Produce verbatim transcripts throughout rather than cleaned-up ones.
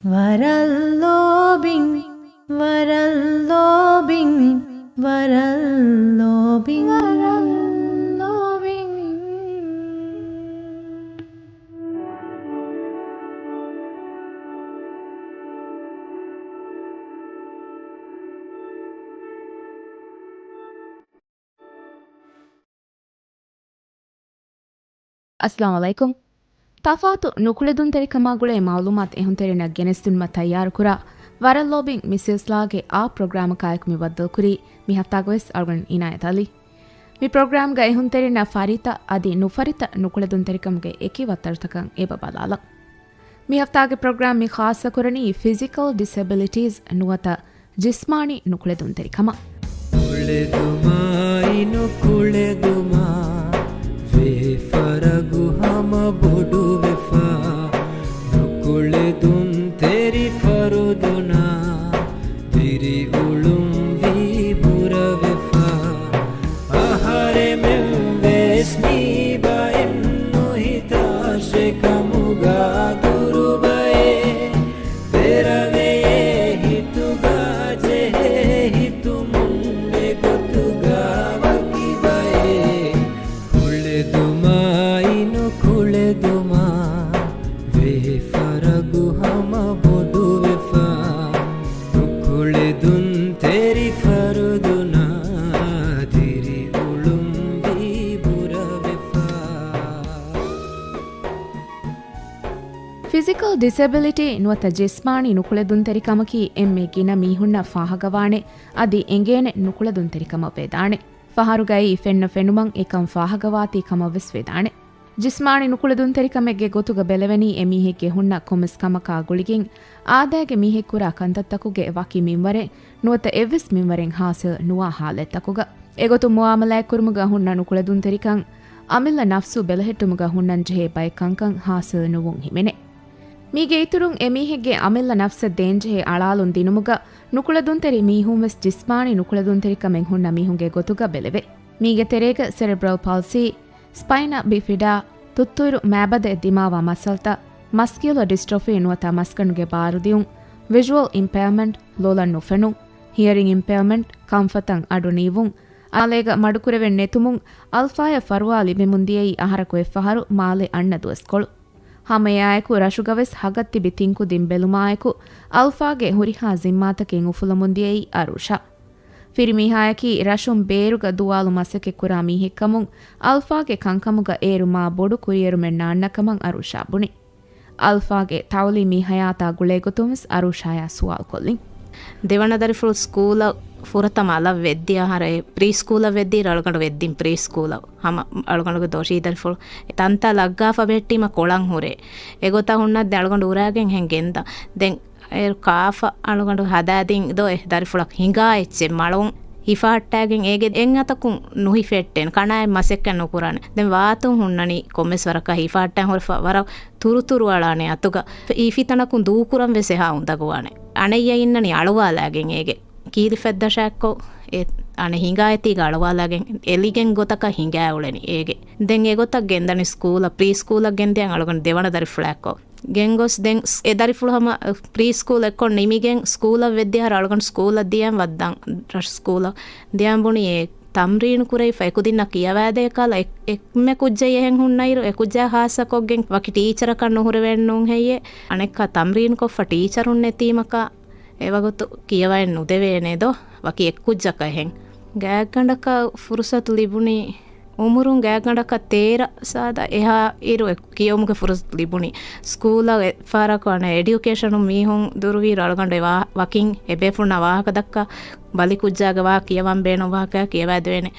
ވަރަށް ލޯބިން، ވަރަށް ލޯބިން، ވަރަށް ލޯބިން، ވަރަށް ލޯބިން. އައްސަލާމު ޢަލައިކުމް. ތަފާތު ނުކުޅެދުންތެރިކަމާ ގުޅޭ މަޢުލޫމާތު އެހުންތެރިންނަށް ގެނެސްދިނުމަށް ތައްޔާރުކުރާ، ވަރަށް ލޯބިން މި ސިލްސިލާގެ އާ ޕްރޮގްރާމަކާއެކު މި ބައްދަލުކުރީ، މި ހަފްތާގަވެސް އަޅުގަނޑު އިނާޔަތް ޢަލީ. މި ޕްރޮގްރާމްގަ އެހުންތެރިންނަށް ފަރިތަ އަދި ނުފަރިތަ ނުކުޅެދުންތެރިކަމުގެ އެކި ވައްތަރުތަކަށް އެބަ ބަލާލަން. މި ހަފްތާގެ ޕްރޮގްރާމް މި ޚާއްޞަކުރަނީ ފިޒިކަލް ޑިސެބިލިޓީސް ނުވަތަ ޖިސްމާނީ ނުކުޅެދުންތެރިކަމަށް. ކުޅެދުމާއި ނުކުޅެދުމާ ވޭ ފަރަގު ހަމަ ބޮޑުވެފަ. ނުކުޅެދުންތެރި ފަރުދުނާ ދިރިއުޅުން ވީ ބުރަވެފަ. އަހަރެމެން ވެސް މީ ބައެއް ނުހިތާށެ ކަމުގާ ދުރުބައެއް ދެރަވެޔޭ ހިތުގާ ޖެހޭ ހިތުމުން އެގޮތުގާ ވަކި ބައެއް. ކުޅެދުމާއި ނުކުޅެދުމާ ވޭ ފަރަގު ހަމަ ބޮޑުވެފަ. ނުކުޅެދުންތެރި ފަރުދުނާ ދިރިއުޅުން ވީ ބުރަވެފަ. ފިޒިކަލް ޑިސެބިލިޓީ ނުވަތަ ޖިސްމާނީ ނުކުޅެދުންތެރިކަމަކީ އެންމެ ގިނަ މީހުންނަށް ފާހަގަވާނެ އަދި އެނގޭނެ ނުކުޅެދުންތެރިކަމަށް ވެދާނެ. ފަހަރުގައި ފެންނަ ފެނުމަށް އެކަން ފާހަގަވާތީ ކަމަށް ވެސް ވެދާނެ. ޖިސްމާނީ ނުކުޅެދުންތެރިކަމެއްގެ ގޮތުގަ ބެލެވެނީ އެމީހެއްގެ ހުންނަ ކޮންމެސް ކަމަކާ ގުޅިގެން، އާދައިގެ މީހެއް ކުރާ ކަންތައްތަކުގެ ވަކި މިންވަރެއް ނުވަތަ އެއްވެސް މިންވަރެއް ހާސިލް ނުވާ ހާލަތްތަކުގަ. އެގޮތުން މުއާމަލާތްކުރުމުގަ ހުންނަ ނުކުޅެދުންތެރިކަން، އަމިއްލަ ނަފްސު ބެލެހެއްޓުމުގަ ހުންނަންޖެހޭ ބައެއް ކަންކަން ހާސިލް ނުވުން ހިމެނޭ. މީގެ އިތުރުން އެމީހެއްގެ އަމިއްލަ ނަފްސަށް ދޭންޖެހޭ އަޅާލުން ދިނުމުގަ ނުކުޅެދުންތެރި މީހުން ވެސް ޖިސްމާނީ ނުކުޅެދުންތެރިކަމެއް ހުންނަ މީހުންގެ ގޮތުގަ ބެލެވޭ. މީގެ ތެރޭގަ ސެރެބްރަލް ޕަލްސީ، ސްޕައިނާ ބިފިޑާ، ތުއްތުއިރު މާބަދައަށް ދިމާވާ މައްސަލަތައް، މަސްކިއުލަ ޑިސްޓްރޮފީ ނުވަތަ މަސްގަނޑުގެ ބާރުދިއުން، ވިޖުއަލް އިމްޕެއަރމަންޓް، ލޮލަށް ނުފެނުން، ހިއަރިން އިމްޕެއަރމަންޓް، ކަންފަތަށް އަޑު ނީވުން، އަލޭގަ މަޑުކުރެވެން ނެތުމުން، އަލްފާޔަށް ފަރުވާ ލިބެމުން ދިޔައީ އަހަރަކު އެއްފަހަރު މާލެ އަންނަ ދުވަސްކޮޅު. ހަމައެއާއެކު ރަށުގަވެސް ހަގަށް ތިބި ތިން ކުދިން ބެލުމާއެކު، އަލްފާގެ ހުރިހާ ޒިންމާތަކެއް އުފުލަމުން ދިޔައީ އަރޫޝާ. ފިރިމީހާޔަކީ ރަށުން ބޭރުގަ ދުވާލު މަސައްކަތްކުރާ މީހެއްކަމުން، އަލްފާގެ ކަންކަމުގަ އޭރު މާ ބޮޑު ކުރިއެރުމެއް ނާންނަ ކަމަށް އަރޫޝާ ބުނި. އަލްފާގެ ތަޢުލީމީ ހަޔާތާ ގުޅޭގޮތުން ވެސް އަރޫޝާޔާ ސުވާލުކޮށްލިން. ދެވަނަ ދަރިފުޅު ސްކޫލަށް ފުރަތަމަ އަލަށް ވެއްދި އަހަރަށް ޕްރީ ސްކޫލަށް ވެއްދީ އަޅުގަނޑު ވެއްދިން ޕްރީ ސްކޫލަށް. ހަމަ އަޅުގަނޑުގެ ދޮށީ ދަރިފުޅު ތަންތާ ލައްގާފަ ބެހެއްޓީމަ ކޮޅަށް ހުރޭ. އެގޮތަށް ހުންނަ ދެން އަޅުގަނޑު އުރާގެން ހެން ގެންދާ. ދެން އޭރު ކާފަ އަޅުގަނޑު ހަދާދިން ދޯ އެ ދަރިފުޅަކު ހިނގާ އެއްޗެއް މަޅުން ހިފަހައްޓާގެން އޭގެ އެއް އަތަކުން ނުހިފެއްޓޭނެ، ކަނާއެއް މަސައްކަތް ނުކުރާނެ. ދެން ވާތުން ހުންނަނީ ކޮންމެސް ވަރަކަށް ހިފަހައްޓާން ހުރެފަ ވަރަށް ތުރުތުރު އަޅާނެ އަތުގަ. އީ ފިތަނަކުން ދޫކުރަން ވެސް އެހާ އުނދަގޫވާނެ. އަނެއްޔާ އިންނަނީ އަޅުވާލާގެން އޭގެ. ކީރިފައްދަށާއެއްކޮށް އެ އަނެއް ހިނގާ އެތީގަ އަޅުވާލާގެން އެލިގެން ގޮތަކަށް ހިނގާ އުޅެނީ އޭގެ. ދެން އެގޮތަށް ގެންދަނީ ސްކޫލަށް، ޕްރީ ސްކޫލަށް ގެންދިޔަން އަޅުގަނޑު ދެވަނަ ދަރިފުޅާއެއްކޮށް. ގެންގޮސް ދެން ސް-، އެ ދަރިފުޅު ހަމަ، އަ، ޕްރީ ސްކޫލް އެއްކޮށް ނިމިގެން ސްކޫލަށް ވެއްދި އަހަރު އަޅުގަނޑު ސްކޫލަށް ދިޔަން ވައްދާން ރަށު ސްކޫލަށް. ދިޔަން ބުނީ އެ ތަމްރީނު ކުރެވިފަ އެކުދިންނަށް ކިޔަވާދޭ ކަހަލަ އެ-، އެންމެ ކުއްޖެއް އެހެން ހުންނައިރު އެ ކުއްޖާ ހާއްސަކޮށްގެން ވަކި ޓީޗަރަކަށް ނުހުރެވެން ނޫން ހެއްޔޭ. އަނެއްކާ ތަމްރީނު ކޮށްފަ ޓީޗަރުން ނެތީމަކާ އެވަގުތު ކިޔަވައެއް ނުދެވޭނެ ދޯ ވަކި އެއްކުއްޖަކަށް އެހެން. ގާތްގަނޑަކަށް ފުރުސަތު ލިބުނީ އުމުރުން ގާތްގަނޑަކަށް ތޭރަ ސާދަ އެހާ އިރު އެ ކިޔެވުމުގެ ފުރުސަތު ލިބުނީ. ސްކޫލަށް އެއްފަހަރަކު އަނެއް އެޑިއުކޭޝަނުން މީހުން ދުރުވީ އަޅުގަނޑު އެ ވާ-، ވަކިން އެބޭފުޅުންނާ ވާހަކަ ދައްކާ ބަލިކުއްޖާގެ ވާހަކަ ކިޔަވަން ބޭނުން ވާހަކަ ކިޔަވާދެވޭނެ.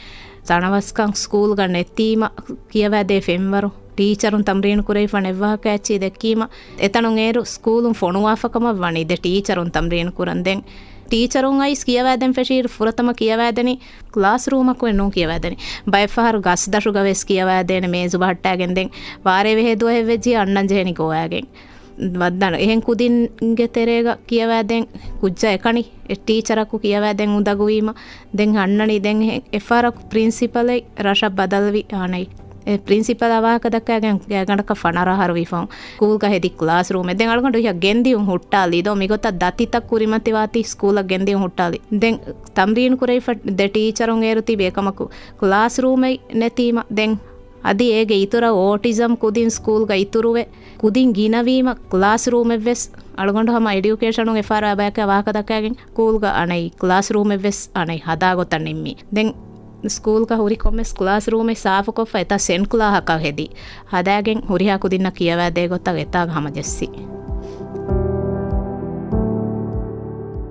ތަނަވަސްކަން ސްކޫލްގަ ނެތީމަ ކިޔަވާދޭ ފެންވަރު، ޓީޗަރުން ތަމްރީނު ކުރެވިފަ ނެއްވާހަކަ އެއްޗި ދެއްކީމަ، އެތަނުން އޭރު ސްކޫލުން ފޮނުވާފަ ކަމަށް ވަނީ ދެ ޓީޗަރުން ތަމްރީނު ކުރަން. ދެން ޓީޗަރުން އައިސް ކިޔަވާދޭން ފެށިއިރު ފުރަތަމަ ކިޔަވާދެނީ ކްލާސްރޫމަކު ނޫން ކިޔަވާދެނީ. ބައެއްފަހަރު ގަސްދަށުގަ ވެސް ކިޔަވާދޭނެ މޭޒު ބަހައްޓާގެން. ދެން ވާރޭ ވެހޭ ދުވަހެއް ވެއްޖިއްޔާ އަންނަން ޖެހެނީ ގޮވާގެން. ވައްދާނެ. އެހެން ކުދިންގެ ތެރޭގަ ކިޔަވާދޭން ކުއްޖާ އެކަނި އެ ޓީޗަރަކު ކިޔަވާދޭން އުނދަގޫވީމަ، ދެން އަންނަނީ ދެން އެ-، އެއްފަހަރަކު ޕްރިންސިޕަލެއް ރަށަށް ބަދަލުވި އާނައި. އެ ޕްރިންސިޕަލާ ވާހަކަ ދައްކާގެން ގާތްގަނޑަކަށް ފަނަރަ އަހަރު ވީފަހުން ސްކޫލްގަ ހެދި ކްލާސް ރޫމެއް. ދެން އަޅުގަނޑު ހިޔަ ގެންދިޔުން ހުއްޓާލީ ދޯ. މިގޮތަށް ދަތިތައް ކުރިމަތިވާތީ ސްކޫލަށް ގެންދިޔުން ހުއްޓާލީ. ދެން ތަމްރީން ކުރެވިފަ ދެ ޓީޗަރުން އޭރު ތިބި އެކަމަކު ކްލާސް ރޫމެއް ނެތީމަ. ދެން އަދި އޭގެ އިތުރަށް އޯޓިޒަމް ކުދިން ސްކޫލްގަ އިތުރުވެ، ކުދިން ގިނަވީމަ ކްލާސް ރޫމެއްވެސް އަޅުގަނޑު ހަމަ އެޑިއުކޭޝަނުގެ ފާރާ ބަޔަކާ ވާހަކަ ދައްކާގެން ސްކޫލްގަ އަނެއް ކްލާސް ރޫމެއްވެސް އަނެއް ހަދާ ގޮތަށް ނިންމީ. ދެން ސްކޫލްގަ ހުރި ކޮންމެސް ކްލާސް ރޫމެއް ސާފުކޮށްފަ އެތާ ސެން ކްލާހަކަށް ހެދި ހަދާގެން ހުރިހާ ކުދިންނަށް ކިޔަވާދޭ ގޮތަށް އެތާގަ ހަމަޖެއްސި.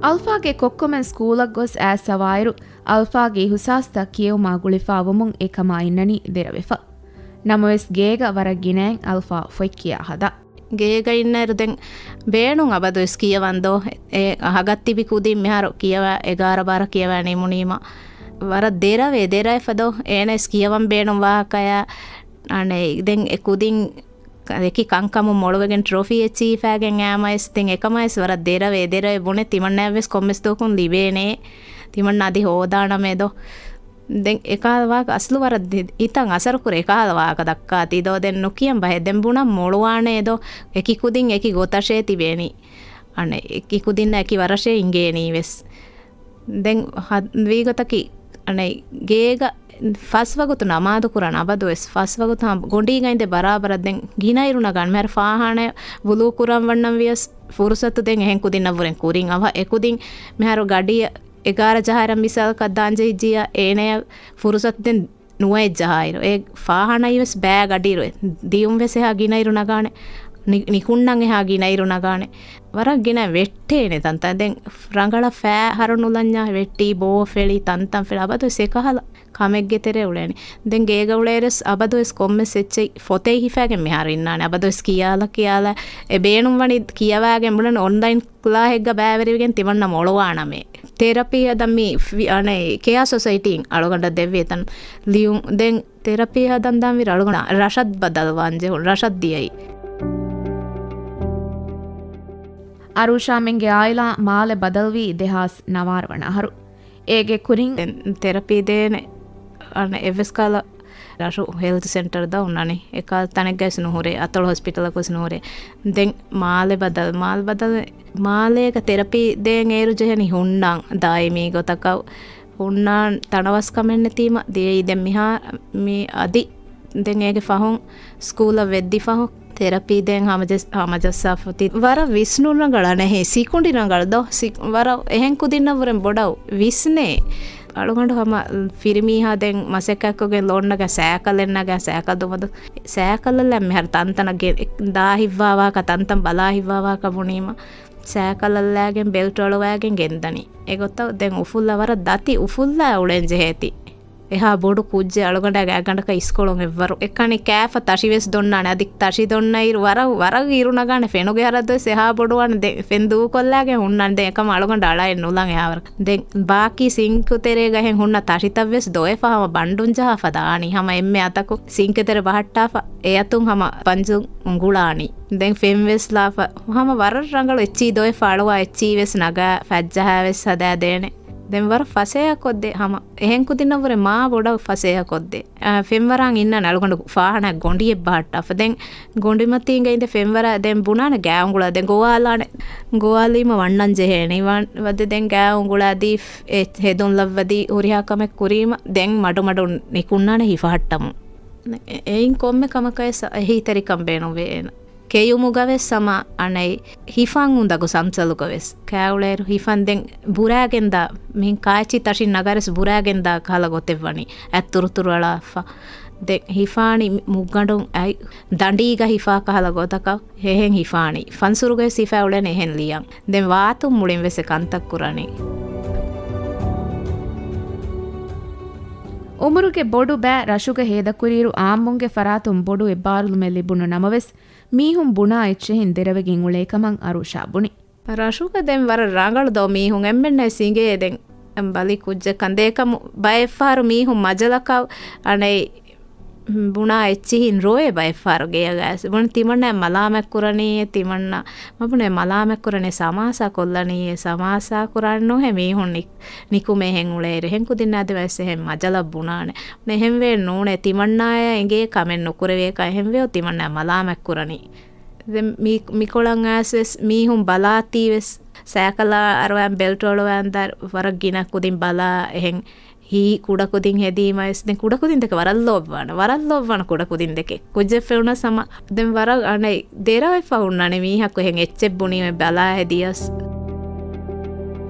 އަލްފާގެ ކޮއްކޮމެން ސްކޫލަށް ގޮސް އައިސް އަވާއިރު، އަލްފާގެ އިހުސާސްތައް ކިޔެވުމާ ގުޅިފާވުމުން އެކަމާ އިންނަނީ ދެރަވެފަ. ނަމަވެސް ގޭގަ ވަރަށް ގިނައިން އަލްފާ ފޮތް ކިޔާ ހަދާ. ގޭގަ އިންނައިރު ދެން ބޭނުން އަބަދުވެސް ކިޔަވަން ދޯ. އެ އަހަގަށް ތިބި ކުދިން މިހާރު ކިޔަވާ އެގާރަ ބާރަ ކިޔަވާ ނިމުނީމަ ވަރަށް ދެރަވޭ ދެރަވެފަ ދޯ. އޭނައަސް ކިޔަވަން ބޭނުން ވާހަކަޔާ އަނެއް ދެން އެ ކުދިން އެކި ކަންކަމުން މޮޅުވެގެން ޓްރޮފީއެއް ޗީފާގެން އައިމައިސް ދެން އެކަމައިސް ވަރަށް ދެރަވޭ ދެރަވޭ ބުނެ ތިމަންނައަށްވެސް ކޮންމެސް ދުވަކުން ލިބޭނޭ. ތިމަންނަ އަދި ހޯދާނަމޭ ދޯ. ދެން އެކަހަލަ ވާހަކަ އަސްލު ވަރަށް ދި-، ހިތަށް އަސަރުކުރޭ އެކަހަލަ ވާހަކަ ދައްކާތީ ދޯ. ދެން ނުކިޔަން ބަހެއް. ދެން ބުނަން މޮޅުވާނޭ ދޯ. އެކި ކުދިން އެކި ގޮތަށޭ ތިބޭނީ. އަނެއް އެކި ކުދިންނަށް އެކި ވަރަށޭ އިނގޭނީ ވެސް. ދެން ހަ-، ވީގޮތަކީ އަނެއް ގޭގަ ފަސް ވަގުތު ނަމާދު ކުރަން އަބަދުވެސް ފަސް ވަގުތު ހަމަ ގޮނޑީގައިން ދެ ބަރާބަރަށް ދެން ގިނައިރު ނަގާނެ. މިހާރު ފާހާނަ ވުޟޫ ކުރަން ވަންނަން ވިޔަސް ފުރުސަތު ދެން އެހެން ކުދިންނަށްވުރެން ކުރިން އަވަ އެކުދިން މިހާރު ގަޑިއަށް އެގާރަ ޖަހާއިރަށް މިސާލަކަށް ދާންޖެހިއްޖިއްޔާ އޭނަޔަށް ފުރުސަތު ދެން ނުވައެއް ޖަހާއިރު، އެ ފާހާނައިވެސް ބައި ގަޑިއިރު ދިޔުން ވެސް އެހާ ގިނައިރު ނަގާނެ، ނި-، ނިކުންނަން އެހާ ގިނައިރު ނަގާނެ. ވަރަށް ގިނަ ވެއްޓޭނެ ތަންތަން. ދެން ރަނގަޅަށް ފައި ހަރު ނުލަންޏާ ވެއްޓީ، ބޯ ފެޅި، ތަންތަން ފެޅި، އަބަދުވެސް އެކަހަލަ ކަމެއްގެ ތެރޭ އުޅޭނެ. ދެން ގޭގަ އުޅޭއިރުވެސް އަބަދުވެސް ކޮންމެސް އެއްޗެއް ފޮތެއް ހިފާގެން މިހާރު އިންނާނެ. އަބަދުވެސް ކިޔާލަ ކިޔާލަ އެ ބޭނުން ވަނީ ކިޔަވާގެން ބުނަން އޮންލައިން ކްލާހެއްގަ ބައިވެރިވެގެން ތިމަންނަ މޮޅުވާނަމޭ. ތެރަޕީ ހަދަން މި ފި-، އަނެއް ކެއާ ސޮސައިޓީން އަޅުގަނޑަށް ދެއްވި އެތަން ލިޔުން. ދެން ތެރަޕީ ހަދަން ދާންވީ ރަށުގަނޑަށް ރަށަށް ބަދަލުވާން ޖެހުން، ރަށަށް ދިޔައީ. އަރޫޝާމެންގެ އާއިލާ މާލެ ބަދަލުވީ ދެހާސް ނަވާރަ ވަނަ އަހަރު. އޭގެ ކުރިން ދެން ތެރަޕީ ދޭނެ އަނެއް އެއްވެސް ކަހަލަ ރަށު ހެލްތު ސެންޓަރު ދަ އޮންނާނީ. އެކަހަލަ ތަނެއްގައިސް ނުހުރޭ، އަތޮޅު ހޮސްޕިޓަލަކުވެސް ނުހުރޭ. ދެން މާލެ ބަދަލު، މާލެ ބަދަލު، މާލޭގަ ތެރަޕީ ދޭން އޭރު ޖެހެނީ ހުންނަން ދާއިމީ ގޮތަކަށް. ހުންނާން ތަނަވަސް ކަމެއް ނެތީމަ ދިޔައީ. ދެން މިހާ މި އަދި ދެން އޭގެ ފަހުން ސްކޫލަށް ވެއްދިފަހު ތެރަޕީ ދޭން ހަމަޖަސް-، ހަމަޖައްސާފަތި. ވަރަށް ވިސްނުން ރަނގަޅަށް ނެހޭ، ސިކުނޑި ރަނގަޅަށް ދޯ. ސި-، ވަރަށް އެހެން ކުދިންނަށްވުރެން ބޮޑަށް ވިސްނޭ. އަޅުގަނޑު ހަމަ ފިރިމީހާ ދެން މަސައްކަތްކޮށްގެން ލޯންނަގަ ސައިކަލެއްނަގަ ސައިކަލް ދުމަދު. ސައިކަލަށްލާ މިހާރު ތަންތަނަށް ގެ-، ދާ ހިއްވާވާކަ ތަންތަން ބަލާ ހިއްވާވާކަ ބުނީމަ. ސައިކަލަށްލާގެން ބެލްޓު އަޅުވާގެން ގެންދަނީ. އެގޮތަށް ދެން އުފުއްލާ ވަރަށް ދަތި އުފުއްލާ އުޅެން ޖެހޭތީ. އެހާ ބޮޑު ކުއްޖެއް އަޅުގަނޑާ ގާތްގަނޑަކަށް އިސްކޮޅުން އެއްވަރު. އެކަނި ކާފަ ތަށިވެސް ދޮންނާނެ. އަދި ތަށި ދޮންނައިރު ވަރަށް، ވަރަށް އިރު ނަގާނެ. ފެނުގެ ހަރަދުވެސް އެހާ ބޮޑުވާނެ. ދެން ފެން ދޫކޮށްލާގެން ހުންނާނެ. ދެން އެކަމަށް އަޅުގަނޑު އަޅައެއް ނުލަން އެހާވަރަކަށް. ދެން ބާކީ ސިންކު ތެރޭގަ އެހެން ހުންނަ ތަށިތައްވެސް ދޮވެފަ ހަމަ ބަންޑުން ޖަހާފަ ދާނީ. ހަމަ އެންމެ އަތަކު ސިންކެ ތެރެ ބަހައްޓާފަ އެއަތުން ހަމަ ބަންޖުން އުނގުޅާނީ. ދެން ފެންވެސް ލާފަ ހަމަ ވަރަށް ރަނގަޅު އެއްޗީ ދޮވެފަ އަޅުވާ އެއްޗީވެސް ނަގާ ފައްޖަހާވެސް ހަދާދޭނެ. ދެން ވަރަށް ފަސޭހަކޮށްދޭ ހަމަ. އެހެން ކުދިންނަށްވުރެ މާ ބޮޑަށް ފަސޭހަކޮށްދޭ. އާ، ފެންވަރާން އިންނާނެ އަޅުގަނޑު ފާހަނަ ގޮނޑިއެއް ބަހައްޓާފަ. ދެން ގޮނޑިމަތީންގަ އިނދެ ފެންވަރާ ދެން ބުނާނެ ގާ އުނގުޅާ. ދެން ގޮވާލާނެ. ގޮވާލީމަ ވަންނަން ޖެހޭނެ. ވަ-، ވަދެ ދެން ގާ އުނގުޅާދީ އެ ހެދުން ލައްވަދީ ހުރިހާ ކަމެއް ކުރީމަ ދެން މަޑުމަޑުން ނިކުންނާނެ ހިފަހައްޓަމުން. އެ-، އެއިން ކޮންމެ ކަމަކަށް އެހީތެރިކަން ބޭނުންވޭ އޭނަ. ކެޔުމުގަވެސް ހަމަ އަނެއް ހިފަން އުނދަގޫ ސަމްސަލުގަވެސް ކާއުޅޭރު ހިފަން ދެން ބުރާގެންދާ މިހެން ކާއެއްޗި ތަށިން ނަގާރެސް ބުރާގެންދާ ކަހަލަ ގޮތެއްވަނީ. އަތް ތުރުތުރު އަޅާފަ. ދެން ހިފާނީ މުއްގަނޑުން އައި ދަނޑީގަ ހިފާ ކަހަލަ ގޮތަކަށް ހެހެން ހިފާނީ. ފަންސުރުގަވެސް ހިފާ އުޅެނީ އެހެން ލިޔަން. ދެން ވާތުން މުޅިން ވެސް އެ ކަންތައް ކުރަނީ. އުމުރުގެ ބޮޑު ބައި ރަށުގަ ހޭދަކުރިއިރު އާއްމުންގެ ފަރާތުން ބޮޑު އެއްބާރުލުމެއް ލިބުނު ނަމަވެސް، މީހުން ބުނާ އެއްޗެހިން ދެރަވެގެން އުޅޭ ކަމަށް އަރޫޝާ ބުނި. ރަށުގަ ދެން ވަރަށް ރަނގަޅު ދޯ މީހުން އެންމެންނަށް ސިނގޭ ދެން ބަލި ކުއްޖެއްކަން ދޭކަމު ބައެއްފަހަރު މީހުން މަޖަލަކަށް އަނެއް ބުނާ އެއްޗިހިން ރޮއެ ބައެއްފަހަރު ގެޔަށް އައިސް. ބުނި ތިމަންނައަށް މަލާމަތްކުރަނީއޭ، ތިމަންނަ، މަ ބުނޭ މަލާމަތްކުރަނީ ސަމާސާ ކޮށްލަނީއޭ، ސަމާސާ ކުރާން ނޫހޭ މީހުން ނި-، ނިކުމޭހެން އުޅޭއިރު. އެހެން ކުދިންނާ ދެމަސް އެހެން މަޖަލަށް ބުނާނެ. އެހެންވެ ނޫނޭ ތިމަންނާޔާ އެނގޭ ކަމެއް ނުކުރެވޭކަށް އެހެންވެޔޯ ތިމަންނައަށް މަލާމަތްކުރަނީ. ދެން މި-، މިކޮޅަށް އައިސް ވެސް މީހުން ބަލާތީ ވެސް ސައިކަލާ އަރުވާން ބެލްޓް އޮޅުވާން ދާ ވަރަށް ގިނަ ކުދިން ބަލާ އެހެން ހީ ކުޑަކުދިން ހެދީމަވެސް، ދެން ކުޑަކުދިން ދެކެ ވަރަށް ލޯބިވާނެ، ވަރަށް ލޯބިވާނެ ކުޑަކުދިން ދެކެ. ކުއްޖެއް ފެނުނަސް ހަމަ ދެން ވަރަށް އަނެއް ދެރަވެފަ ހުންނާނެ މީހަކު އެހެން އެއްޗެއް ބުނީމެ ބަލާ ހެދިޔަސް.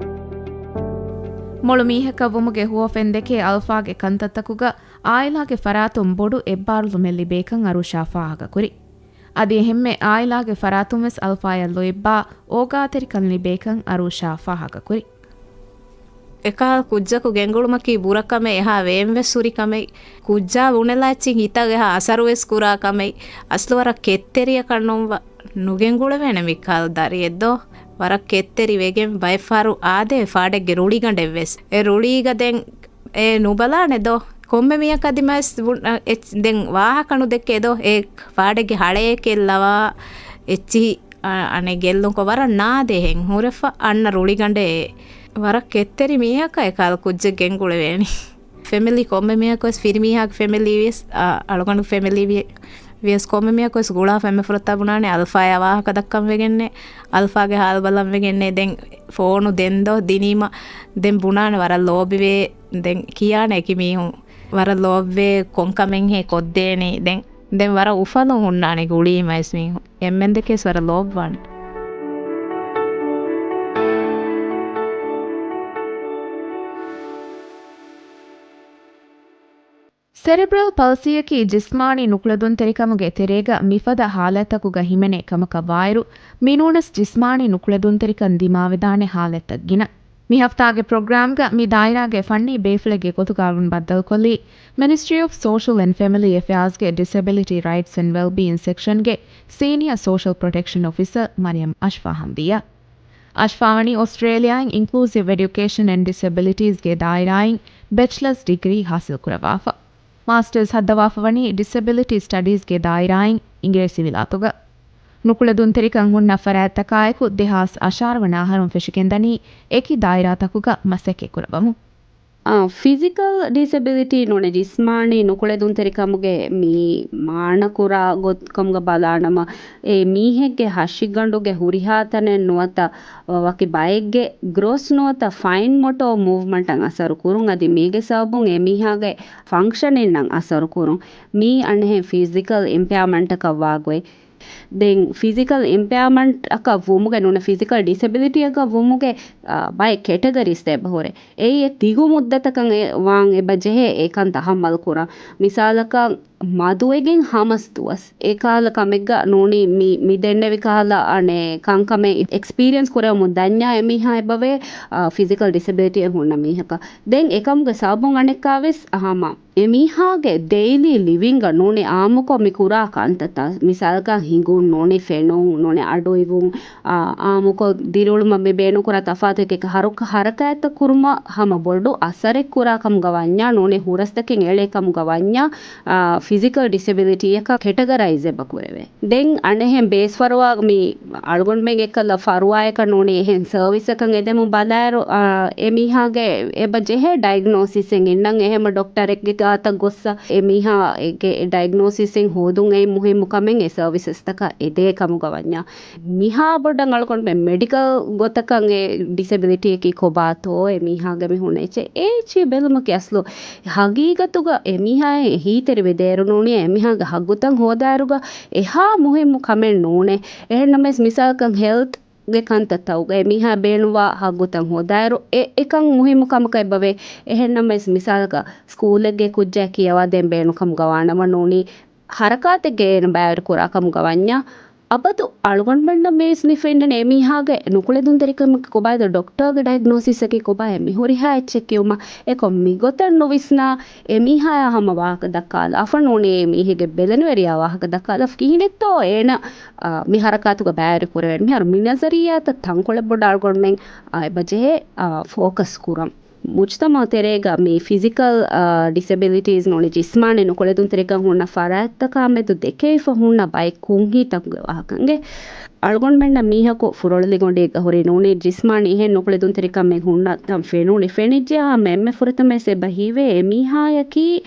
މޮޅު މީހަކަށް ވުމުގެ ހުވަފެން ދެކޭ އަލްފާގެ ކަންތައްތަކުގަ އާއިލާގެ ފަރާތުން ބޮޑު އެއްބާރުލުމެއް ލިބޭކަން އަރޫޝާ ފާހަގަކުރި. އަދި އެހެންމެ އާއިލާގެ ފަރާތުންވެސް އަލްފާޔަށް ލޯތްބާ އޯގާތެރިކަން ލިބޭކަން އަރޫޝާ ފާހަގަކުރި. އެކަހަލަ ކުއްޖަކު ގެންގުޅުމަކީ ބުރަކަމެއް، އެހާ ވޭންވެސް ހުރި ކަމެއް. ކުއްޖާ ބުނެލާ އެއްޗިން ހިތަށް އެހާ އަސަރުވެސް ކުރާ ކަމެއް. އަސްލު ވަރަށް ކެތްތެރިއަކަށް ނޫން ނުގެންގުޅެވޭނެ މިކަހަލަ ދަރިއެއް ދޯ. ވަރަށް ކެތްތެރި ވެގެން ބައެއްފަހަރު އާދޭ ފާޑެއްގެ ރުޅިގަނޑެއްވެސް. އެ ރުޅީގަ ދެން އެ ނުބަލާނެ ދޯ. ކޮންމެ މީހަކަށް ދިމާވެސް ވު-، އެ-، ދެން ވާހަކަ ނުދެއްކޭ ދޯ. އެ ފާޑެއްގެ ހަޅޭއެކެއް ލަވާ އެއްޗިހި އަ-، އަނެއް ގެއްލުންކޮށް ވަރަށް ނާދޭހެން ހުރެފަ އަންނަ ރުޅިގަނޑޭ. ވަރަށް ކެތްތެރި މީހަކަށް އެކަހަލަ ކުއްޖެއް ގެންގުޅެވޭނީ. ފެމިލީ ކޮންމެ މީހަކުވެސް ފިރިމީހާގެ ފެމިލީ ވިޔަސް، އަ، އަޅުގަނޑު ފެމިލީ ވި-، ވިޔަސް ކޮންމެ މީހަކުވެސް ގުޅާ ފެންމެ ފުރަތައް ބުނާނެ އަލްފާޔާ ވާހަކަ ދައްކަން ވެގެންނޭ، އަލްފާގެ ހާލު ބަލަން ވެގެންނޭ. ދެން ފޯނު ދެން ދޯ ދިނީމަ ދެން ބުނާނެ ވަރަށް ލޯބިވޭ. ދެން ކިޔާނެ އެކި މީހުން ވަރަށް ލޯބިވޭ ކޮންކަމެއްހޭ ކޮށްދޭނީ. ދެން، ދެން ވަރަށް އުފަލުން ހުންނާނެ ގުޅީމަވެސް މީހުން. އެންމެން ދެކެސް ވަރަށް ލޯބިވާނެ. ސެރެބްރަލް ޕަލްސީއަކީ ޖިސްމާނީ ނުކުޅެދުންތެރިކަމުގެ ތެރޭގަ މިފަދަ ހާލަތްތަކުގަ ހިމެނޭ ކަމަކަށް ވާއިރު، މިނޫނަސް ޖިސްމާނީ ނުކުޅެދުންތެރިކަން ދިމާވެދާނެ ހާލަތްތައް ގިނަ. މި ހަފްތާގެ ޕްރޮގްރާމްގަ މި ދާއިރާގެ ފަންނީ ބޭފުޅެއްގެ ގޮތުގަ އަޅުން ބައްދަލުކޮށްލީ މިނިސްޓްރީ އޮފް ސޯޝަލް އެންޑް ފެމިލީ އެފެއާޒްގެ ޑިސެބިލިޓީ ރައިޓްސް އެންޑް ވެލްބީއިން ސެކްޝަންގެ ސީނިއާ ސޯޝަލް ޕްރޮޓެކްޝަން އޮފިސަރ މަރިޔަމް އަޝްފާ ހަމްދިޔާ. އަޝްފާ ވަނީ އޮސްޓްރޭލިއާއިން އިންކްލޫސިވް އެޑިއުކޭޝަން އެންޑް ޑިސެބިލިޓީސްގެ ދާއިރާއިން ބެޗްލަސް ޑިގްރީ ހާސިލްކުރައްވާފަ. މާސްޓަރސް ހައްދަވާފަވަނީ ޑިސެބިލިޓީ ސްޓަޑީޒްގެ ދާއިރާއިން އިނގިރޭސިވިލާތުގަ. ނުކުޅެދުންތެރިކަން ހުންނަ ފަރާތްތަކާއެކު ދެހާސް އަށާރަ ވަނަ އަހަރުން ފެށިގެންދަނީ އެކި ދާއިރާތަކުގަ މަސައްކަތްކުރައްވަމުން. އާ، ފިޒިކަލް ޑިސެބިލިޓީ ނޫނީ ޖިސްމާނީ ނުކުޅެދުންތެރިކަމުގެ މި މާނަކުރާ ގޮތްކަމުގަ ބަލާނަމަ، އެ މީހެއްގެ ހަށިގަނޑުގެ ހުރިހާ ތަނެއް ނުވަތަ ވަކި ބައެއްގެ ގްރޯސް ނުވަތަ ފައިން މޮޓޯ މޫވްމަންޓަށް އަސަރު ކުރުން، އަދި މީގެ ސަބަބުން އެ މީހާގެ ފަންކްޝަނިންއަށް އަސަރު ކުރުން. މީ އަންހެން ފިޒިކަލް އިމްޕެއާމަންޓަކަށް ވާގޮތް. ދެން ފިޒިކަލް އިމްޕެއާމަންޓްއަކަށް ވުމުގެ ނޫން ފިޒިކަލް ޑިސެބިލިޓީއަކަށް ވުމުގެ، އާ، ބައެއް ކެޓަގަރީސް ދެބަ ހުރޭ. އެއީ އެ ދިގު މުއްދަތަކަށް އެ ވާން އެބަ ޖެހޭ އެކަން ތަހައްމަލް ކުރަން. މިސާލަކަށް މަދުވެގެން ހަމަސް ދުވަސް. އެ ކާލަ ކަމެއްގަ ނޫނީ މި، މި ދެންނެވި ކަހަލަ އަނެއް ކަންކަމެއް އެކްސްޕީރިއަންސް ކުރެވެމުން ދަންޏާ އެ މީހާ އެބަވޭ، އާ، ފިޒިކަލް ޑިސެބިލިޓީއެއް ހުންނަ މީހަކަށް. ދެން އެކަމުގެ ސަބަބުން އަނެއްކާވެސް ހަމަ އެ މީހާގެ ޑެއިލީ ލިވިންގަ ނޫނީ އާއްމުކޮށް މި ކުރާ ކަންތައްތައް، މިސާލަކަށް ހިނގުން، ނޫނީ ފެނުން، ނޫނީ އަޑު އިވުން، އާ، އާއްމުކޮށް ދިރިއުޅުމަށް މި ބޭނުންކުރާ ތަފާތު އެކި ހަރުކަ-، ހަރަކާތްތައް ކުރުމަށް ހަމަ ބޮޑު އަސަރެއް ކުރާ ކަމުގަ ވަންޏާ، ނޫނީ ހުރަސްތަކެއް އެޅޭ ކަމުގަ ވަންޏާ، އާ، ފިޒިކަލް ޑިސެބިލިޓީއަކަށް ކެޓަގަރައިޒް އެބަ ކުރެވޭ. ދެން އަނެއްހެން ބޭސްފަރުވާ މި އަޅުގަނޑުމެން އެކަލަ ފަރުވާއަކަށް ނޫނީ އެހެން ސަރވިސްއަކަށް އެދެމުން ބަލާއިރު، އާ، އެ މީހާގެ އެބަ ޖެހޭ ޑައިގްނޯސިސްއެއް އިންނަން އެހެމަ ޑޮކްޓަރެއްގެ ގާތަށް ގޮއްސަ އެ މީހާގެ ޑައިގްނޯސިސްއެއް ހޯދުން އެއީ މުހިއްމު ކަމެއް އެ ސަރވިސަސްތަކަށް އެދޭ ކަމުގަ ވަންޏާ. މިހާ ބޮޑަށް އަޅުގަނޑުމެން މެޑިކަލް ގޮތަކަށް އެ ޑިސެބިލިޓީއަކީ ކޮބާތޯ އެ މީހާގެ މި ހުންނަ އެއްޗެއް އޭޗީ ބެލުމަކީ އަސްލު ހަގީގަތުގަ އެ މީހާ ހީތެރިވެ ދޭއިރު ނޫނީ އެ މީހާގެ ހައްގުތައް ހޯދާއިރުގަ އެހާ މުހިއްމު ކަމެއް ނޫނޭ. އެހެންނަމަވެސް މިސާލަކަށް ހެލްތް ގެ ކަންތައްތައުގައި މީހާ ބޭނުންވާ ހައްގުތައް ހޯދާއިރު އެ އެކަން މުހިއްމު ކަމަކަށް އެބަވޭ. އެހެންނަމަވެސް މިސާލަކަށް ސްކޫލެއްގެ ކުއްޖާ ކިޔަވާދޭން ބޭނުން ކަމުގަ ވާނަމަ ނޫނީ ހަރަކާތެއްގެ އޭނަ ބައިވެރި ކުރާ ކަމުގަ ވަންޏާ، އަބަދު އަޅުގަނޑުމެންނަށް މިވެސް މި ފެންނަނީ އެ މީހާގެ ނުކުޅެދުންތެރިކަމަކީ ކޮބާތޯ، ޑޮކްޓަރގެ ޑައިގްނޯސިސްއަކީ ކޮބާ، މި ހުރިހާ އެއްޗެއް ކިޔުމަށް. އެކަމް މިގޮތަށް ނުވިސްނާ އެ މީހާޔާ ހަމަ ވާހަކަ ދައްކާލާފަ ނޫނީ އެ މީހެއްގެ ބެލެނިވެރިޔާ ވާހަކަ ދައްކާލާފަ ކިހިނެއްތޯ އޭނަ، އާ، މި ހަރަކާތުގަ ބައިވެރި ކުރެވޭނެ. މިހާރު މި ނަޒަރިއްޔާތައް ތަންކޮޅެއް ބޮޑަށް އަޅުގަނޑުމެން، އާ، އެބަ ޖެހޭ، އާ، ފޯކަސް ކުރަން. މުޖްތަމަޢު ތެރޭގަ މި ފިޒިކަލް، އާ، ޑިސެބިލިޓީސް ނޫނީ ޖިސްމާނީ ނުކުޅެދުންތެރިކަން ހުންނަ ފަރާތްތަކާ މެދު ދެކެވިފަ ހުންނަ ބައެއް ކުންހީތަކުގެ ވާހަކަ އިނގޭ. އަޅުގަނޑުމެންނަށް މީހަކު ފުރޮޅިލިގޮނޑީގަ ހުރި ނޫނީ ޖިސްމާނީ އެހެން ނުކުޅެދުންތެރިކަމެއް ހުންނަ ތަން ފެނުނީ ފެނިއްޖެޔާ ހަމަ އެންމެ ފުރަތަމަވެސް އެބަ ހީވޭ އެ މީހާޔަކީ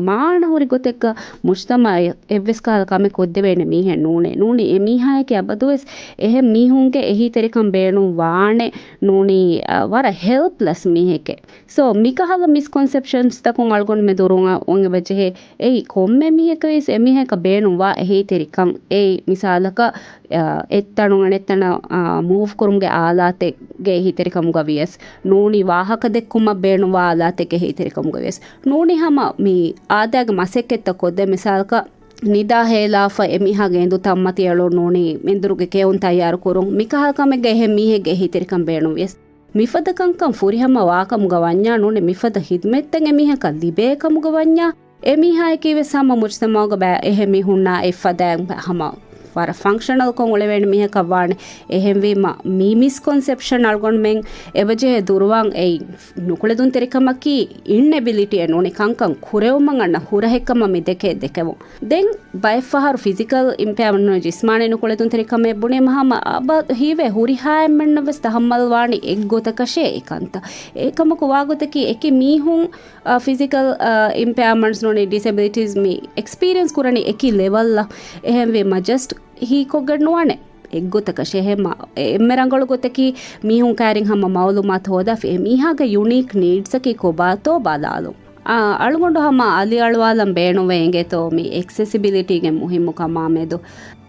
މާނަ ހުރި ގޮތެއްގަ މުޖްތަމަޢަށް އެއްވެސް ކަހަލަ ކަމެއް ކޮށްދެވޭނެ މީހެއް ނޫނޭ. ނޫނީ އެ މީހާޔަކީ އަބަދުވެސް އެހެން މީހުންގެ އެހީތެރިކަން ބޭނުން ވާނެ. ނޫނީ، އަ، ވަރަށް ހެލްޕްލެސް މީހެކޭ. ސޯ، މިކަހަލަ މިސްކޮންސެޕްޝަންސްތަކުން އަޅުގަނޑުމެ ދުރުން އަ، އޮން އެބަޖެހޭ. އެއީ ކޮންމެ މީހަކަށް ވެސް އެމީހަކަށް ބޭނުންވާ އެހީތެރިކަން. އެއީ މިސާލަކަށް، އަ، އެއްތަނުން އަނެއްތަނަށް، އަ، މޫވް ކުރުމުގެ އާލާތެއްގެ އެހީތެރިކަމުގަ ވިޔަސް، ނޫނީ ވާހަކަ ދެއްކުމަށް ބޭނުންވާ އާލާތެއްގެ އެހީތެރިކަމުގަ ވިޔަސް، ނޫނީ ހަމަ މި އާދައިގެ މަސައްކަތްތައް ކޮށްދޭ. މިސާލަކަށް، ނިދާ ހޭލާފަ އެމީހާގެ އެނދު ތައްމަތި އެޅުން ނޫނީ މެންދުރުގެ ކެއުން ތައްޔާރު ކުރުން. މިކަހަލަ ކަމެއްގަ އެހެން މީހެއްގެ އެހީތެރިކަން ބޭނުން ވިޔަސް، މިފަދަ ކަންކަން ފުރިހަމަ ވާކަމުގަ ވަންޏާ ނޫނީ މިފަދަ ހިދުމަތްތައް އެމީހަކަށް ލިބޭ ކަމުގަ ވަންޏާ، އެމީހާޔަކީ ވެސް ހަމަ މުޖްތަމަޢުގަ ބައި އެހެން މީހުންނާ އެއްފަދައިން ހަމަ ވަރަށް ފަންކްޝަނަލްކޮށް އުޅެވޭނެ މީހަކަށް ވާނެ. އެހެންވީމަ، މި މިސްކޮންސެޕްޝަން އަޅުގަނޑުމެން އެބަޖެހޭ ދުރުވާން އެއީ ނުކުޅެދުންތެރިކަމަކީ އިންއެބިލިޓީއެއް ނޫނީ ކަންކަން ކުރެވުމަށް އަންނަ ހުރަހެއްކަމަށް މި ދެކޭ ދެކެވުން. ދެން ބައެއްފަހަރު ފިޒިކަލް އިމްޕެއަރމަންޓް ނޫނީ ޖިސްމާނީ ނުކުޅެދުންތެރިކަމޭ ބުނީމަ ހަމަ އަބަދު ހީވޭ ހުރިހާ އެންމެންނަށް ވެސް ތަހައްމަލް ވާނީ އެއްގޮތަކަށޭ އެ ކަންތައް. އެކަމަކު ވާގޮތަކީ އެކި މީހުން، އަ، ފިޒިކަލް، އަ، އިމްޕެއަރމަންޓްސް ނޫނީ ޑިސެބިލިޓީސް މި އެކްސްޕީރިއެންސް ކުރަނީ އެކި ލެވަލްއަށް. އެހެންވީމަ ޖަސްޓް ހީކޮށްގެން ނުވާނެ އެއްގޮތަކަށް. އެހެންމަ އެ އެންމެ ރަނގަޅު ގޮތަކީ މީހުން ކައިރިން ހަމަ މައުލޫމާތު ހޯދާފި އެ މީހާގެ ޔުނީކް ނީޑްސަކީ ކޮބާތޯ ބަލާލުން. އާ، އަޅުގަނޑު ހަމަ އަލިއަޅުވާލަން ބޭނުންވެ އިނގޭތޯ މި އެކްސެސިބިލިޓީގެ މުހިއްމުކަމާ މެދު.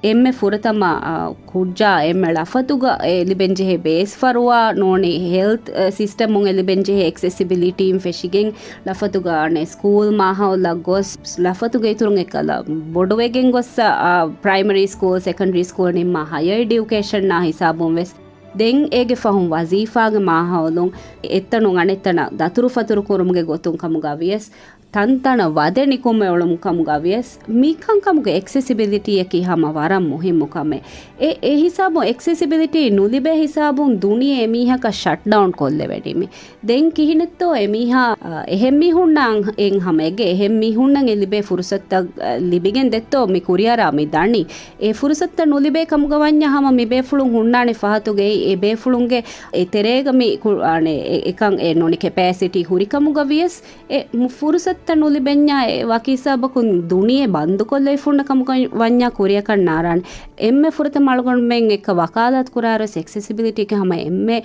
އެންމެ ފުރަތަމަ، އާ، ކުއްޖާ އެންމެ ޅަފަތުގަ އެ ލިބެންޖެހޭ ބޭސްފަރުވާ ނޫނީ ހެލްތް، އަ، ސިސްޓަމުން އެ ލިބެންޖެހޭ އެކްސެސިބިލިޓީން ފެށިގެން ޅަފަތުގަ އަނެއް ސްކޫލް މާހައުލަށް ގޮސް، ޅަފަތުގެ އިތުރުން އެއްކަލަ ބޮޑުވެގެން ގޮއްސަ، އާ، ޕްރައިމަރީ ސްކޫލް، ސެކަންޑަރީ ސްކޫލް ނިންމާ ހަޔަރ އެޑިއުކޭޝަންއާ ހިސާބުން ވެސް ދެން އޭގެ ފަހުން ވަޒީފާގެ މާހައުލުން އެއްތަނުން އަނެއްތަނަށް ދަތުރުފަތުރު ކުރުމުގެ ގޮތުން ކަމުގަ ވިޔަސް، ތަންތަނަށް ވަދެ ނިކުމެ އުޅުމު ކަމުގަ ވިޔަސް، މި ކަންކަމުގެ އެކްސެސިބިލިޓީއަކީ ހަމަ ވަރަށް މުހިއްމު ކަމެއް. އެ، އެ ހިސާބުން އެކްސެސިބިލިޓީ ނުލިބޭ ހިސާބުން ދުނިޔެ އެމީހަކަށް ޝަޓްޑައުން ކޮށްލެވެނީމި. ދެން ކިހިނެއްތޯ އެމީހާ، އަ، އެހެން މީހުންނަށް އެން ހަމަ އެގެ އެހެން މީހުންނަށް އެ ލިބޭ ފުރުސަތުތައް، އަ، ލިބިގެން ދެއްތޯ މި ކުރިއަރާ މި ދަނީ. އެ ފުރުސަތުތައް ނުލިބޭ ކަމުގަ ވަންޏާ ހަމަ މި ބޭފުޅުން ހުންނާނެ ފަހަތުގައި އެ ބޭފުޅުންގެ އެ ތެރޭގަ މި ކު-، އަނެ، އެ، އެކަން އެ ނޫނީ ކެޕޭސިޓީ ހުރިކަމުގަ ވިޔަސް، އެ މު-، ފުރުސަތުތައް ނުލިބެންޏާ އެ ވަކި ހިސާބަކުން ދުނިޔެ ބަންދުކޮށްލައިފުންނަ ކަމުގަ ވަންޏާ ކުރިއަކަށް ނާރާނެ. އެންމެ ފުރަތަމަ އަޅުގަނޑުމެން އެއްކަ ވަކާލާތު ކުރާއިރުވެސް އެކްސެސިބިލިޓީގެ ހަމަ އެންމެ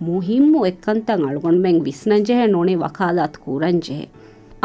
މުހިއްމު އެއްކަންތައް އަޅުގަނޑުމެން ވިސްނަންޖެހޭ ނޫނީ ވަކާލާތު ކުރަންޖެހޭ.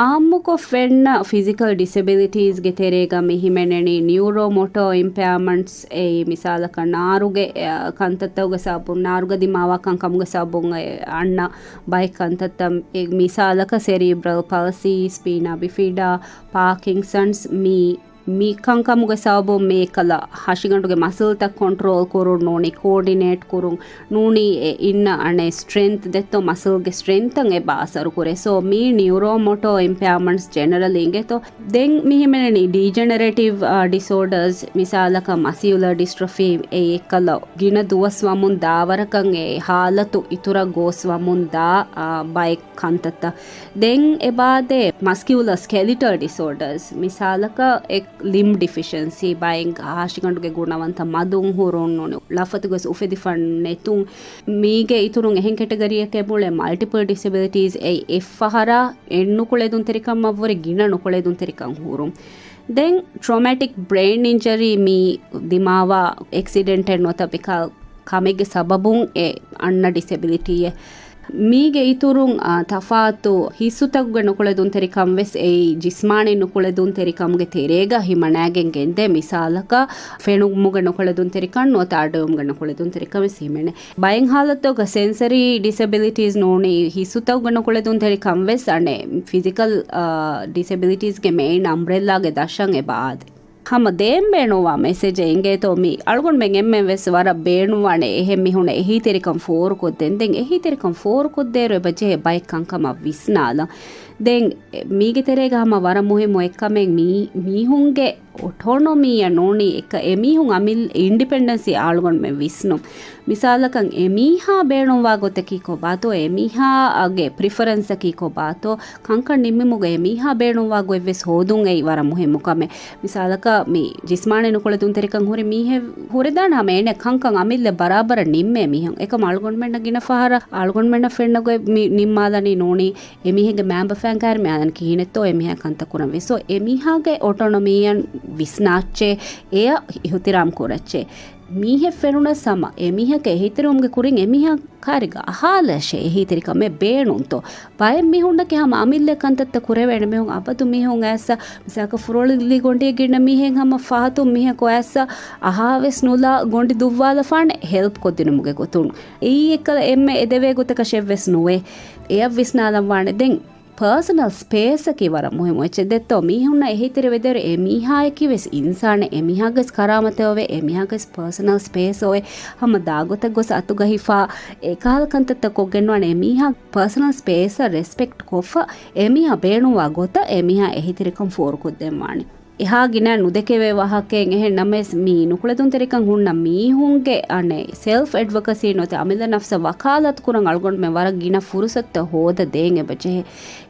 އާއްމުކޮށް ފެންނަ ފިޒިކަލް ޑިސެބިލިޓީސްގެ ތެރޭގަ މި ހިމެނެނީ ނިއުރޯމޮޓޯ އިމްޕެއާމަންޓްސް އެއީ މިސާލަކަށް ނާރުގެ، އަ، ކަންތައްތަކުގެ ސަބަބުން، ނާރުގަ ދިމާވާ ކަންކަމުގެ ސަބަބުން އެ އަންނަ ބައެއް ކަންތައްތައް، އެ މިސާލަކަށް ސެރީބްރަލް ޕަލްސީ، ސްޕީނާ ބިފިޑާ، ޕާކިންސަންސް، މި މި ކަންކަމުގެ ސަބަބުން މި އެއްކަލަ ހަށިގަނޑުގެ މަސަލްތައް ކޮންޓްރޯލް ކުރުން ނޫނީ ކޯޑިނޭޓް ކުރުން ނޫނީ އެ އިންނަ އަނެއް ސްޓްރެންތް ދެއްތޯ މަސަލްގެ ސްޓްރެންތަށް އެބަ އަސަރު ކުރޭ. ސޯ މީ ނިއުރޯމޮޓޯ އިމްޕެއާމަންޓްސް ޖެނެރަލީ އިނގޭތޯ. ދެން މި ހިމެނެނީ ޑީޖެނެރޭޓިވް، އާ، ޑިސޯޑަރސް މިސާލަކަށް މަސިއުލަރ ޑިސްޓްރޮފީ އެ އެއްކަލަ ގިނަ ދުވަސް ވަމުން ދާ ވަރަކަށް އެ ހާލަތު އިތުރަށް ގޯސް ވަމުން ދާ، އާ، ބައެއް ކަންތައްތައް. ދެން އެބާދޭ މަސްކިއުލަ ސްކެލިޓަލް ޑިސޯޑަރސް މިސާލަކަށް އެ ލިމްބް ޑިފިޝަންސީ ބައެއް ހަށިގަނޑުގެ ގުނަވަންތަ މަދުން ހުރުން ނޫނީ ޅަފަތުގަސް އުފެދިފަ ނެތުން. މީގެ އިތުރުން އެހެން ކެޓަގަރީއެކޭ ބުޅޭ މަލްޓިޕަލް ޑިސެބިލިޓީސް އެއީ އެއްފަހަރާ އެއް ނުކުޅެދުންތެރިކަމަށްވުރެ ގިނަ ނުކުޅެދުންތެރިކަން ހުރުން. ދެން ޓްރޮމެޓިކް ބްރެއިން އިންޖަރީ މީ ދިމާވާ އެކްސިޑެންޓެއް ނުވަތަ މިކަ ކަމެއްގެ ސަބަބުން އެ އަންނަ ޑިސެބިލިޓީއެއް. މީގެ އިތުރުން، އާ، ތަފާތު ހިއްސުތަކުގެ ނުކުޅެދުންތެރިކަން ވެސް އެއީ ޖިސްމާނީ ނުކުޅެދުންތެރިކަމުގެ ތެރޭގަ ހިމަނާގެން ގެންދޭ. މިސާލަކަށް ފެނުމުގެ ނުކުޅެދުންތެރިކަން ނުވަތަ އަޑުއެހުމުގެ ނުކުޅެދުންތެރިކަން ވެސް ހިމެނޭ. ބައެއް ހާލަތުގަ ސެންސަރީ ޑިސެބިލިޓީސް ނޫނީ ހިއްސުތަކުގެ ނުކުޅެދުންތެރިކަން ވެސް އަނެއް ފިޒިކަލް، އާ، ޑިސެބިލިޓީސްގެ މެއިން އަމްބްރެއްލާގެ ދަށަށް އެބަ އާދޭ. ހަމަ ދޭން ބޭނުންވާ މެސެޖެއް އިނގޭތޯ މީ. އަޅުގަނޑުމެން އެންމެން ވެސް ވަރަށް ބޭނުންވާނެ އެހެން މީހުންނަށް އެހީތެރިކަން ފޯރުކޮށްދޭން. ދެން އެހީތެރިކަން ފޯރުކޮށްދޭއިރު އެބަ ޖެހޭ ބައެއް ކަންކަމަށް ވިސްނާލަން. ދެން މީގެ ތެރޭގަ ހަމަ ވަރަށް މުހިއްމު އެއްކަމެއް މީ-، މީހުންގެ އޮޓޯނޮމީއަށް ނޫނީ އެކަ-، އެމީހުން އަމިއްލަ އިންޑިޕެންޑެންސީ އަޅުގަނޑުމެން ވިސްނުން. މިސާލަކަށް އެމީހާ ބޭނުންވާ ގޮތަކީ ކޮބާތޯ، އެމީހާގެ ޕްރިފަރެންސަކީ ކޮބާތޯ، ކަންކަން ނިންމުމުގަ އެމީހާ ބޭނުންވާ ގޮތްވެސް ހޯދުން އެއީ ވަރަށް މުހިއްމު ކަމެއް. މިސާލަކަށް މި ޖިސްމާނީ ނުކުޅެދުންތެރިކަން ހުރި މީހެއް ހުރެދާނެ ހަމަ އޭނަ ކަންކަން އަމިއްލަ ބަރާބަރަށް ނިންމޭ މީހުން. އެކަމަ އަޅުގަނޑުމެންނަށް ގިނަ ފަހަރަށް އަޅުގަނޑުމެންނަށް ފެންނަ ގޮތް މި ނިންމާލަނީ ނޫނީ އެމީހެއްގެ މައިންބަފައިން ކައިރި މި އަންނަނީ ކިހިނެއްތޯ އެމީހާ ކަންތައް ކުރަން ވިސް. ސޯ އެމީހާގެ އޮޓޯނޮމީއަށް ވިސްނާއްޗޭ، އެޔަށް އިހުތިރާމް ކުރައްޗޭ. މީހެއް ފެނުނަސް ހަމަ އެމީހަކަށް އެހީތެރިވުމުގެ ކުރިން އެމީހާ ކައިރީގަ އަހާލަށޭ އެހީތެރިކަމެއް ބޭނުންތޯ؟ ބައެއް މީހުންނަކީ ހަމަ އަމިއްލަ ކަންތައްތައް ކުރެވޭނެ މީހުން. އަބަދު މީހުން އައިސް މިސާލަކަށް ފުރޮޅިލި ގޮނޑިއެއް ގިންނަ މީހެއް ހަމަ ފަހަތުން މީހަކު އައިސް އަހާވެސް ނުލާ ގޮނޑި ދުއްވާލަފާނެ ހެލްޕް ކޮށްދިނުމުގެ ގޮތުން. އެއީ އެއްކަލަ އެންމެ އެދެވޭ ގޮތަކަށެއްވެސް ނުވޭ. އެޔަށް ވިސްނާލަން ވާނެ. ދެން ޕާސަނަލް ސްޕޭސްއަކީ ވަރަށް މުހިއްމު އެއްޗެއް ދެއްތޯ. މީހުންނަށް އެހީތެރިވެދޭއިރު އެ މީހާއަކީ ވެސް އިންސާނެއް، އެ މީހާގެ ވެސް ކަރާމަތެއް އޮވޭ، އެ މީހާގެ ވެސް ޕާސަނަލް ސްޕޭސް އޮވޭ. ހަމަ ދާގޮތަށް ގޮސް އަތުގަ ހިފާ އެކަހަލަ ކަންތައްތައް ކޮށްގެންވާނެ. އެ މީހާ ޕާސަނަލް ސްޕޭސްއަށް ރެސްޕެކްޓް ކޮށްފަ، އެ މީހާ ބޭނުންވާ ގޮތަށް އެ މީހާ އެހީތެރިކަން ފޯރުކޮށްދޭން ވާނެ. އެހާ ގިނަ ނުދެކެވޭ ވާހަކައެއް. އެހެން ނަމަވެސް، މި ނުކުޅެދުންތެރިކަން ހުންނަ މީހުންގެ އަނެއް ސެލްފް އެޑްވޮކަސީ ނުވަތަ އަމިއްލަ ނަފްސަށް ވަކާލާތު ކުރަން އަޅުގަނޑުމެން ވަރަށް ގިނަ ފުރުސަތުތައް ހޯދަ ދޭން އެބަޖެހޭ.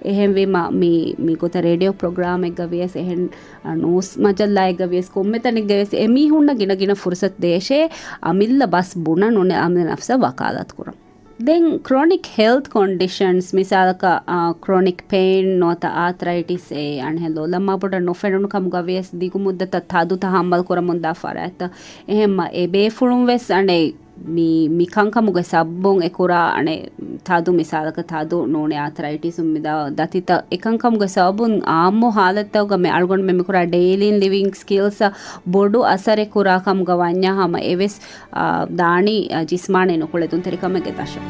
އެހެންވީމަ، މި، މި ގޮތަށް ރޭޑިއޯ ޕްރޮގްރާމެއްގަ ވިޔަސް، އެހެން، އަ، ނޫސް މަޖައްލާއެއްގަ ވިޔަސް، ކޮންމެ ތަނެއްގަ ވިޔަސް، އެމީހުންނަށް ގިނަ ގިނަ ފުރުސަތު ދޭށޭ، އަމިއްލަ ބަސް ބުނަން އަމިއްލަ ނަފްސަށް ވަކާލާތު ކުރަން. ދެން ކްރޮނިކް ހެލްތް ކޮންޑިޝަންސް، މިސާލަކަށް، އާ، ކްރޮނިކް ޕެއިން ނުވަތަ އާތްރައިޓިސް އެ އަންހެން ލޯލަމާ ބޮޑަށް ނުފެނުނު ކަމުގަ ވިޔަސް ދިގު މުއްދަތަށް ތަދު ތަހައްމަލް ކުރަމުންދާ ފަރާތްތައް. އެހެންމަ އެ ބޭފުޅުން ވެސް އަނެއް މި، މި ކަންކަމުގެ ސަބަބުން އެ ކުރާ އަނެއް ތަދު، މިސާލަކަށް ތަދު ނޫނީ އާތްރައިޓިސުން މިދާ ދަތިތައް އެކަންކަމުގެ ސަބަބުން އާއްމު ހާލަތްތަކުގަ މި އަޅުގަނޑުމެން މިކުރާ ޑެއިލީ ލިވިން ސްކިލްސްއަށް ބޮޑު އަސަރެއް ކުރާ ކަމުގަ ވަންޏާ ހަމަ އެވެސް އާ، ދާނީ، އާ، ޖިސްމާނީ ނުކުޅެދުންތެރިކަމެއްގެ ދަށަށް.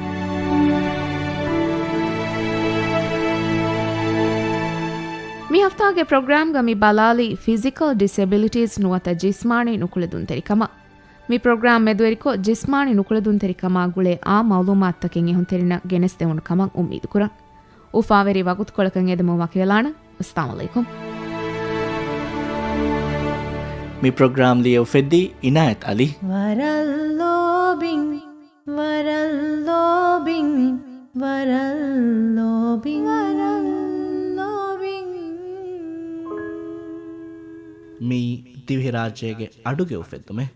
މި ހަފްތާގެ ޕްރޮގްރާމްގަ މި ބަލާލީ ފިޒިކަލް ޑިސެބިލިޓީސް ނުވަތަ ޖިސްމާނީ ނުކުޅެދުންތެރިކަމަށް. މި ޕްރޮގްރާމް މެދުވެރިކޮށް، ޖިސްމާނީ ނުކުޅެދުންތެރިކަމާ ގުޅޭ އާ މައުލޫމާތުތަކެއް އެހުންތެރިންނަށް ގެނެސްދެވުނު ކަމަށް އުއްމީދުކުރަން. އުފާވެރި ވަގުތުކޮޅަކަށް އެދެމުން ވަކިވެލާނަން. އައްސަލާމު ޢަލައިކުމް. މި ޕްރޮގްރާމް ލިޔެ އުފެއްދީ އިނާޔަތް ޢަލީ. ވަރަށް ލޯބިން، ވަރަށް ލޯބިން، ވަރަށް ލޯބިން، ވަރަށް ލޯބިން. މި ދިވެހިރާއްޖޭގެ އަޑުގެ އުފެއްދުމެއް.